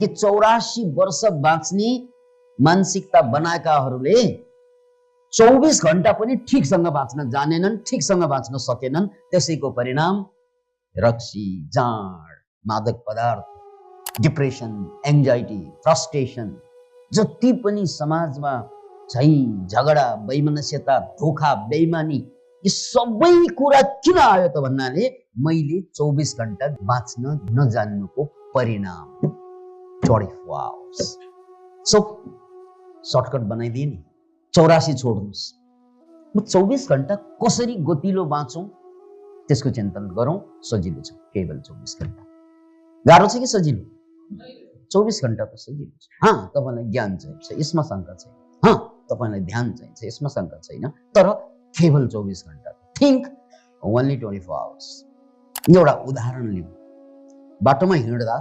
कि 84 वर्ष बाँच्ने मानसिकता बनाएकाहरूले 24 घण्टा पनि ठिकसँग बाँच्न जानेनन्, ठिकसँग बाँच्न सकेनन्। त्यसैको परिणाम रक्सी, जाँड, मादक पदार्थ, डिप्रेसन, एङ्जाइटी, फ्रस्ट्रेसन, जति पनि समाजमा झगडा, वैमनस्यता, धोखा, बेइमानी, यी सबै कुरा किन आयो त भन्नाले मैले 24 घण्टा बाँच्न नजान्नुको परिणाम। 24 आवर्स। सो सर्टकट बनाइदिए नि, 84 छोड्नुस्। म 24 घण्टा कसरी गतिलो बाँचौँ त्यसको चिन्तन गरौँ। सजिलो छ, केवल 24 घण्टा। गाह्रो छ कि सजिलो? 24 घण्टा त सजिलो छ। तपाईँलाई ज्ञान चाहिन्छ, यसमा शङ्का छैन। तपाईँलाई ध्यान चाहिन्छ, यसमा शङ्का छैन। तर केवल 24 घण्टा। Think only 24 hours. एउटा उदाहरण लिउँ। बाटोमा हिँड्दा